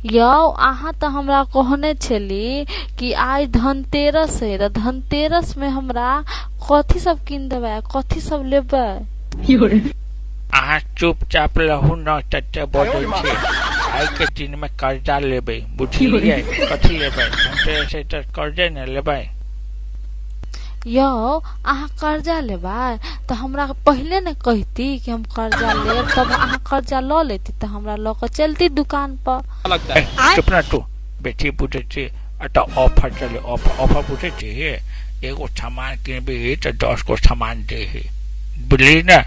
यौ अहाँ तऽ हमरा कहने छली कि आइ धनतेरस है तऽ धनतेरस में हमरा कथी सब कीन देबै, कथी सब लेबै? अहाँ चुपचाप रहू न, तते बजै छी। आइ के दिन में कर्जा लेबै, बुझलियै? कथी लेबै? धनतेरस है तऽ कर्जे ने लेबै। यौ अहाँ कर्जा लेबै तऽ हमरा पहिले ने कहती कि हम कर्जा लेब, तब अहाँ कर्जा लऽ लेती तऽ हमरा लऽ कऽ चलती दुकान पर। चुप न तू, बेसी बुझै छी। एतऽ ऑफर चले, ऑफर ऑफर बुझै छी? एगो सामान किनबही तऽ 10 गो सामान दे है, बुझली ने?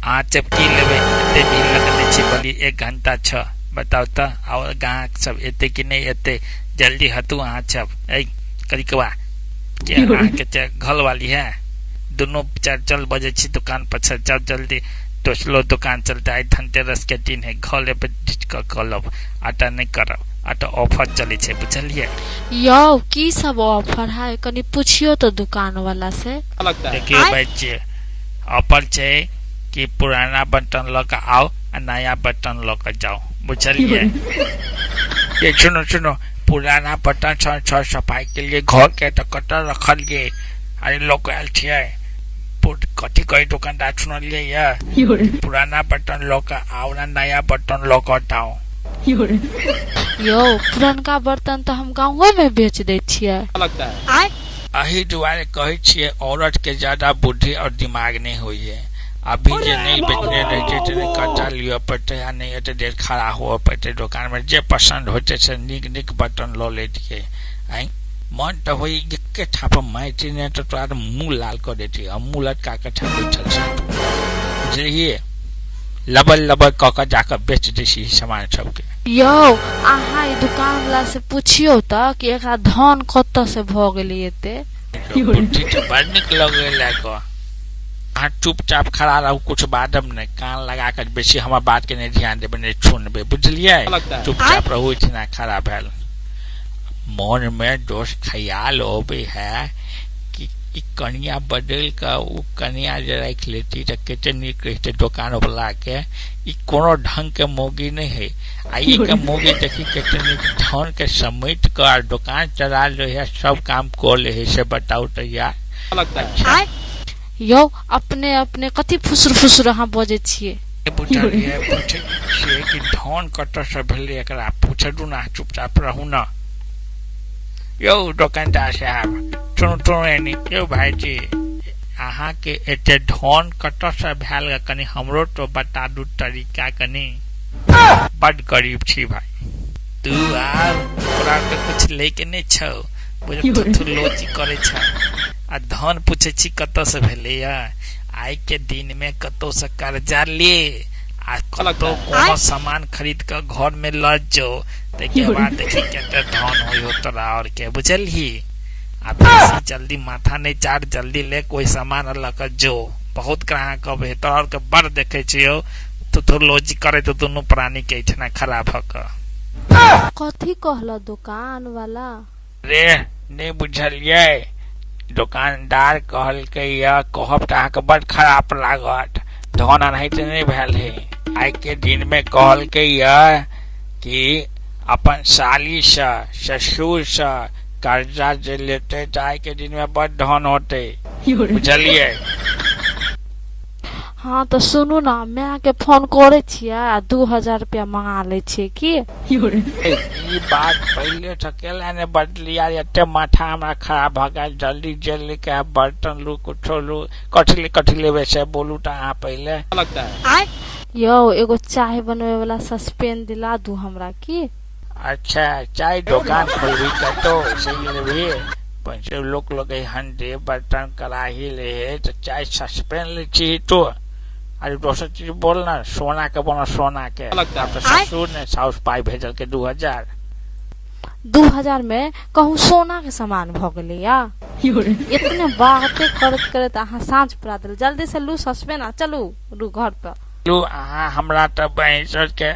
अहाँ सब की लेबै? एते भीड़ लगने छै, बोली 1 घंटा छ। बताउ तऽ, आओर ग्राहक सब एते कि नहि एते? जल्दी हटू अहाँ सब। ऐ करिकवा के अहाँके घर वाली है, दुनू चार चल बजे छी दुकान पर। चल चल जल्दी, दोसरो दुकान चलते। आइ धनतेरस के दिन है, घर लेबै कऽ लब, आटा नहि करब। आटा ऑफर चलै छै, बुझलियै? यौ की सब ऑफर है, कनि पुछियो तऽ दुकान वाला से। देखियौ भाई जी, ऑफर छै कि पुराना बर्तन लऽ कऽ आउ आ नया बर्तन लऽ कऽ जाउ, बुझलियै? ये सुनो सुनो, पुराना बर्तन सर सफाई के लिए घर के तऽ कतऽ रखलियै? अरे लऽ कऽ आयल छियै। कथी कहै दुकानदार, सुनलियै? ये पुराना बर्तन लऽ कऽ आउ ना नया बर्तन लऽ कऽ जाउ। यौ पुरनका बर्तन तऽ हम गाँवे में बेच दै छियै। एहि दुआरे कहै छियै, औरत के ज्यादा बुद्धि और दिमाग नहि होइए। अभी जे नहि बेचने रहते तऽ नहि कर्जा लिअ पड़तै आ नहि एते देर खड़ा हुअ पड़तै दोकानमे। जे पसन्द होइतै से नीक नीक बर्तन लऽ लेतियै। आँय, मन तऽ होइ एके थाप मारिती ने तऽ तोरा मुँह लाल कऽ देती। आ मुँह लटका कऽ छा बैठल छै, बुझलियै? लबर लबर कऽ कऽ जाकऽ बेच दै छी सामान सबके। यौ अहाँ ई दुकान वाला से पुछियौ तऽ कि एकरा धन कतऽ से भऽ गेलै एते। बुद्धि तऽ बड़ नीक लगै कऽ। अहाँ चुपचाप खड़ा रहू, कुछ बाजब नहि, कान लगा कऽ बेसी हमर बात के नहि ध्यान देबै, नहि सुनबै, बुझलियै? चुपचाप रहू इतना खड़ा भेल। मन मे दोष ख्याल अबै है कि ई कनिया बदलि कऽ ओ कनिया जे राखि लेती तऽ कते नीक रहितै। दोकान वाला के ई कोनो ढंग के मौगी नहि है आ ई के मौगी देखी कते नीक धन के समेट कऽ आ दोकान चला लै है, सब काम कऽ लै है, से बताउ तऽ यार। अच्छा यौ अपने अपने कथी फुसुर फुसुर अहाँ बजै छियै? बुझलियै, पूछै छियै कि धन कतऽसँ भेलै एकरा, पूछू ने, चुपचाप रहू ने। यौ दोकानदार साहब, सुनू सुनू एनी। यौ भाईजी, अहाँके एते धन कतऽसँ भेल? कनि हमरो तो बता दू तरीका कनि, बड गरीब छी भाई। तू आब तोरा के कुछ लैके नहि छौ, बुझ थुथु लोची करै छ आ धन पूछै छी कतऽसँ भेलैया। आइ के दिन में कतौ से कर्जा ले आ कतौ कोनो सामान खरीद कऽ घर में लऽ जो, ताहिके बाद देखी कते धन होइ हो तोरा और के, बुझलही? आ बेसी जल्दी माथा नहि चाट, जल्दी ले कोई सामान लऽ कऽ जो, बहुत ग्राहक अबै है तोरा और के। बड़ देखै छियौ थुथु लोजी करे तो दुनू प्राणी के एहिठिना खड़ा भऽ कऽ। कथी कहल दुकान वाला? रे नहि बुझलियै? दोकानदार कहलकै यऽ, कहब तऽ अहाँके बड खराब लागत, धन एनाहिते नहि भेल है। आइ के दिन मे कहलकै यऽ कि अपन सालीसँ ससुरसँ कर्जा जे लेतै तऽ आइ के दिन मे बड धन होतै, बुझलियै? हँ तऽ सुनू ने, मायके फोन करै छियै आ 2000 रुपया मंगा लै छियै की? ई बात पहिले से केला ने बदली यार? एते माथा हमरा खराब भऽ गेल। जल्दी जल्दी के बर्तन लू, कुछो लू, कथी कथी लेबै से बोलू तऽ अहाँ पहिले। यौ एगो चाय बनबै वाला सस्पेन दिला दू हमरा की। अच्छा, चाय दोकान खोलबी कतौ से लेबही? पैसे लोक लगे हंडी बर्तन कड़ाही ले है तऽ चाय सस्पेन ले छी तो? अरे दोसर चीज बोल ना, सोना के बोलो, सोना के। आब तऽ ससुर ने साउस पाइ भेजलकै 2000। 2000 में कहूँ सोना के सामान भऽ गेलै या? इतने बाते करैत करैत अहाँ साँझ पुरा देल। जल्दी से लू सस्पेन आ चलू रू घर पर। लू अहाँ हमरा तऽ बहिन के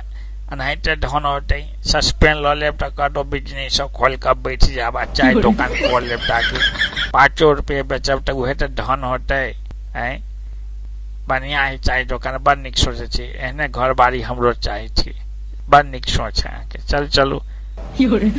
एनाहिते धन होतै, सस्पेन लऽ लेब तऽ कतौ बिजनेस खोलि कऽ बैठ जायब आ चाय दोकान खोल लेब, ताकि 5 रुपये बेचब तऽ उहे तऽ धन होतै। आँय, बढ़िआँ है, चाय दोकान बड़ नीक सोचै छी। एहने घर बाड़ी हमरो चाही छी। बड़ नीक सोच है अहाँके। चल चलू। 有人，